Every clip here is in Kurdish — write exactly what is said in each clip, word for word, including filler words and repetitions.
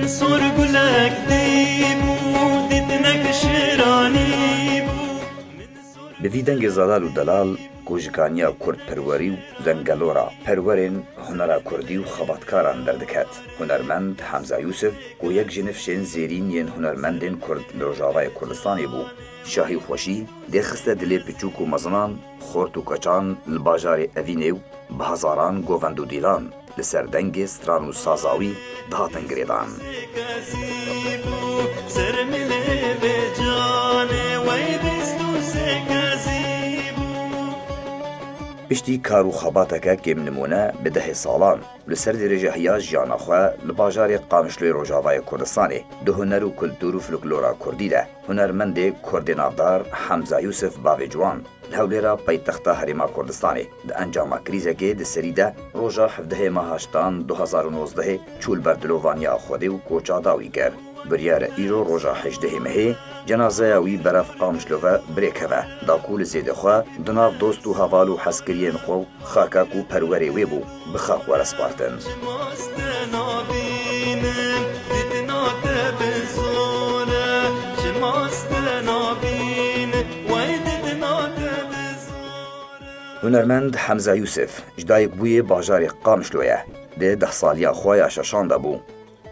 Sorgulek dî bû, dîtinek şiranî bû. Bi vî dengê zelal û delal ku ji kaniya kurdperwerî û zengelora perwerên hunera kurdî û xebatkaran derdiket, hunermend Hemza Yûsif, ku yek ji nifşên zêrîn yên hunermendên kurd li Rojavayê Kurdistanê bû, şahî û xweşî dê xiste dilê piçûk û mezinan, xort û keçan li bajarê Evînê û bi hezaran govend û dîlan li ser dengê stran û saza wî dihatin girêdan. Piştî kar û xebateke kêmnimûne bi dehê salan li ser dirêjahiya jiyana xwe li bajarê Qamişloyê Rojavayê Kurdistanê, di huner û kultur û folklora kurdî de hunermendê kurdê navdar Hemza Yûsif bavê ciwan, li hewlêra paytexta Herêma Kurdistanê di encama krîzekê di serî de roja hevdehê meha heştan du hezar û nozdehê çû li ber dilovaniya Xwedê û koça da wî kir. Biryar e îro roja hejdehê mehê cenazeya wî berev Qamişlo ve birêkeve, da ku li zêdê xwe di nav dost û heval û hezkiriyên xwe û xaka ku perwerê wê bû, bi xak were spartin. Hunermend Hemza Yûsif ji dayikbûyê bajarê Qamişlo ye. Di dehsaliya xwe ya şeşan de bû.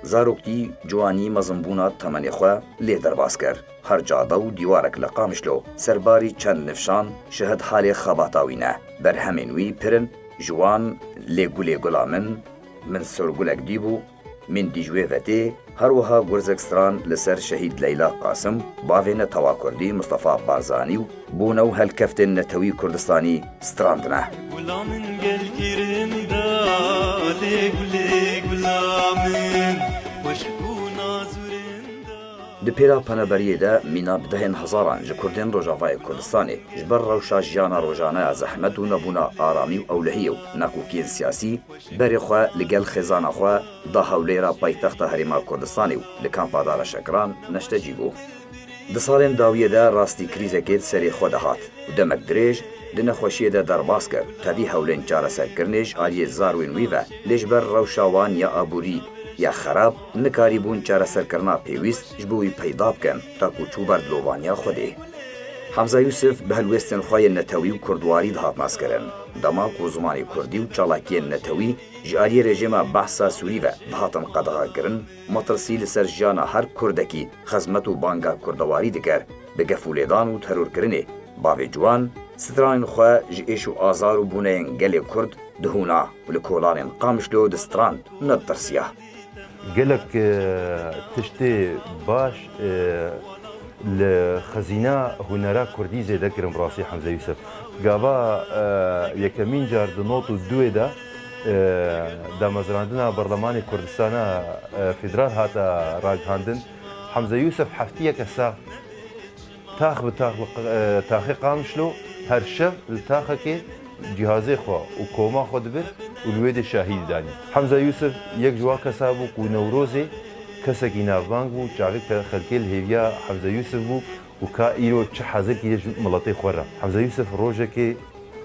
Zaroktî, ciwanî, mezinbûna temenê xwe lê derbas kir. Her cada û dîwarek li Qamişlo serbarî çend nifşan şehid halê xebata wî ne. Berhemên wî pir in, ji wan Lê gulê gula min, Min sorgulek dîbû, Min dî ji wê ve tê, her wiha gurzek stran li ser şehîd Leyla Qasim, bavê netewa kurdî Mustafa Barzanî û bûne û helkeftên netewî Kurdistanî strandine. Gula min gel kirin da, lê gulê gula min, xweşik û nazurin da. Di pêra penaberiyê de mîna bi dehên hezaran ji Kurdên Rojavayê Kurdistanê ji ber rewşa jiyana rojane ya zehmet û nebûna aramî û ewlehiyê û nakokiyên siyasî berê xwe li gel xêzana xwe da hewlêra paytexta Herêma Kurdistanê û li kampa dara şekiran neştecî bû. Di salên dawiyê de rastî krîzekê di serê xwe de hat û demek dirêj di nexweşiyê de derbas kir. Tevî hewlên çareserkirinê ji aliyê zarwên wî ve lê ji ber rewşa wan ya aborî ya xerab nikarîbûn çareserkirina pêwîst ji bo wî peyda bikin, ta ku çû ber dilovaniya Xwedê. Hemza Yûsif bi helwêstên xwe yên netewî û kurdwarî dihat naskirin. Dema ku zimanê kurdî û çalakiyên netewî ji aliyê rejîma Behsa Sûrî ve dihatin qedexekirin, metirsî li ser jiyana her kurdekî xizmet û banga kurdewarî dikir, bi gef û lêdan û terorkirinê bavê ciwan, stranên xwe ji êş û azar û bûneyên gelê kurd dihûna û li kolanên Qamişlo distrand, neditirsiya. Gelek, e, tiştê baş, e, li xezîna hunera kurdî zêde kirin bi rastî Hemze Yûsif. Gava, e, yekemîn car di not û duê de, e, damezrandina Berlemanê Kurdistana, e, Federal hate ragihandin. Hemze Yûsif heftiyeke sax tax bi tax li q-, e, taxê Qamişlo her şev li taxekê cihazê xwe û koma xwe dibir û li wê dê şahî didanî. Hemza Yûsif yek ji wan kesa bû ku Newrozê kesekî navbang bû, çavê ke-, xelkê li hêviya Hemza Yûsif bû û ka îro çi hezirkî ye ji miletê xwe re. Hemza Yûsif rojekê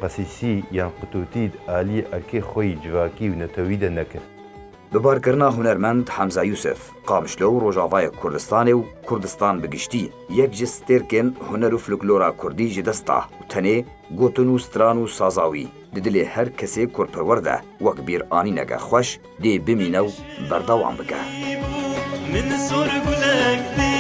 qesîsî yan qutûtî di aliyê erkê xwe yî civakî û netewî de nekir. Bi barkirina hunermend Hemza Yûsif, Qamişlo û Rojavayê Kurdistanê û Kurdistan bi giştî, yek ji stêrkên huner û folklora kurdî ji dest da û tenê gotin û stran û saza wî di dilê her kesê kurdperwer de wek bîranîneke xweş dê bimîne û berdewam bike. Min sorgulek dî,